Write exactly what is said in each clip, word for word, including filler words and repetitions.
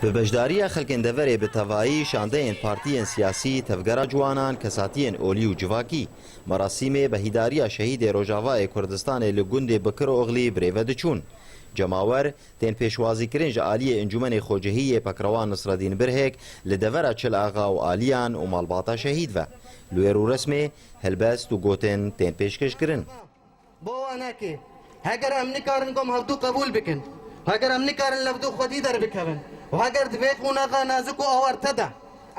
Bi beşdariya xelkên deverê bi tevayî şandeyên partiyên siyasî, tevgera ciwanan, kesatiyên olî û civakî, merasîmê behîdariya şehîdê Rojavayê Kurdistanê li gundê Bikir Oxlî birêve diçûn. Cemawer tên pêşwazîkirin ji aliyê Encûmenê Xwecihî yê Pekrewan Nisredîn Birhêk li devera Çil Axa û aliyan û malbata şehîd ve. Li wê rûresmê helbest û gotin tên pêşkêşkirin. Bo wan heke, heger em nikarin gom hevdû qebûl bikin, heger em nikarin li hevdû xwedî derbikevin û heger di vê qonaxa nazik û awarte de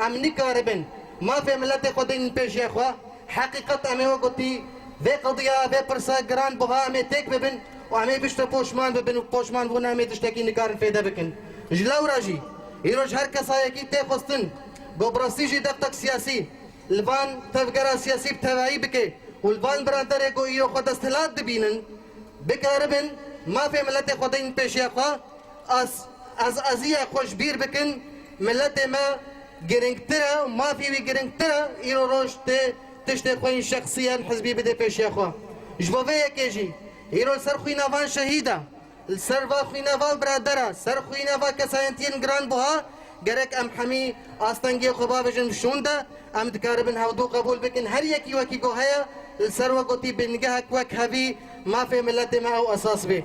em nikaribin mafê miletê xwe deynin pêşiya xwe, heqîqet em ê wek gotî vê qediya, vê pirsa giran buha em ê têk bibin û em ê bişte poşman bibin û poşman bûna em ê tiştekî nikarin fêde bikin. Ji lewra jî, îroj her kesayekî tê xwestin, go bi rastî jî dextek siyasî li van tevgera siyasî bi tevayî bike û li van biraderê ku îro xwe desthilat dibînin, bikaribin mafê miletê xwe deynin pêşiya xwe. Ez, ez, eziya xwe ji bîr bikin, miletê me giringtir e û mafê wî giringtir e, îro roj tê tiştê xwe yên şexsî yan hizbî bidê pêşiya xwe. Ji bo vê yekê jî, îro li ser xwîna van şehîda, li ser va xwîna va biradera, ser xwîna va kesayentiyên giran buha, gerek em hemî astengiyê xwe bavêjin şûn de, em dikaribin hevdû qebûl bikin. Her yekî wekî ku heye, li ser we gotî bingehek wek hevî mafê miletê me ew esas bê.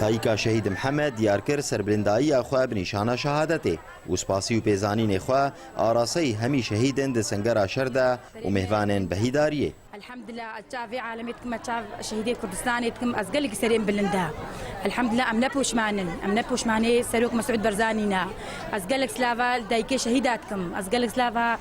Dayika Şehîd Mihemed diyar kir serbilidayiya xwe bi nîşana şehadetê û spasî û pêzanînê xwe araseyî hemî şehîdên di sengera şer de û mêvanên behîdariyê. Elhamdulillah, ez çav vê alemê dikim, ez çav şehîdê Kurdistanê dikim, ez gelekî serê min bilind e. Elhamdulillah, em ne poşman in, em ne poşmanê Serok Mesûd Barzanî ne. Ez gelek silava li dayikê şehîda dikim, ez gelek silava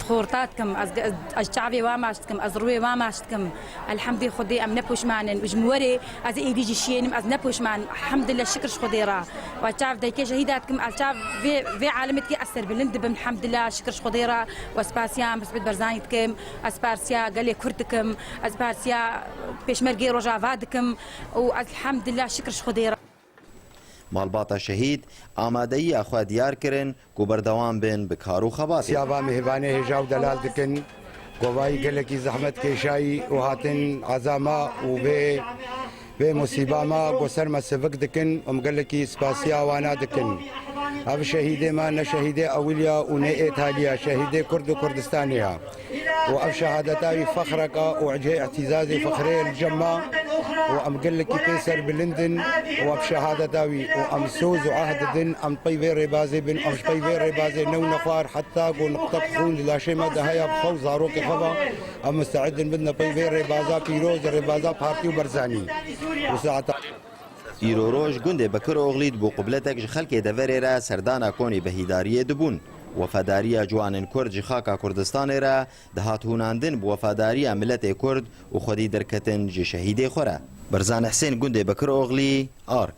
xorta dikim, ez, ez çavê wa maç dikim, ez rûyê wa maç dikim. Elhamdî Xwedê em ne poşman in. Ji min werê ez êdî jî şiyênim, ez ne poşman. Elhamdulillah, şikir ji Xwedê re. Ve çav dayikê şehîda dikim, ez çav vê, vê alemê dikê ez serbilind dibim. Elhamdulillah, şikir ji Xwedê re. Ve spasiya Mesûd Barzanî dikim, ez spasiya gelê Kurd dikim, ez spasiya Pêşmergê Rojava dikim û ez elhamdulillah şikir ji Xwedê re. Malbata şehîd amadeyiya xwe diyar kirin ku berdewam bin bi kar û xebatê. Siyava mêvanê hêja û delal dikin, kovayî gelekî zehmet kêşayî û hatin eza me û vê, vê musîba me ku ser me sivik dikin, em gelekî spasiya wana dikin. Ev şehîdê me ne şehîdê ewiliya û ne êtaliya, şehîdê Kurd û Kurdistanê ya. û ev şehadeta wî fexreka û cihê îtîzazê fexrê li cem me û em gelekî pê serbilind in û ev şehadeta wî û em soz û ehd didin, em pey vê rêbazê bin, em ji pey vê rêbazê new nexwar heta ku niqtek xûn di laşê me de heye bi xwe û zarokê xwe ve, em misteid in bidine pey vê rêbaza pîroz, rêbaza partî û Barzanî. Û saeta Îro roj gundê Bekir Oxlî di bo qubletek ji xelkê deverê re serdana konî behîdariyê dibûn. Wefadariya ciwanên Kurd ji xaka Kurdistanê re dihat hûnandin bi wefadariya miletê Kurd û xwedî derketin ji şehîdê xwe re. Berzan Husên, gundê Bekir Oxlî, Ark.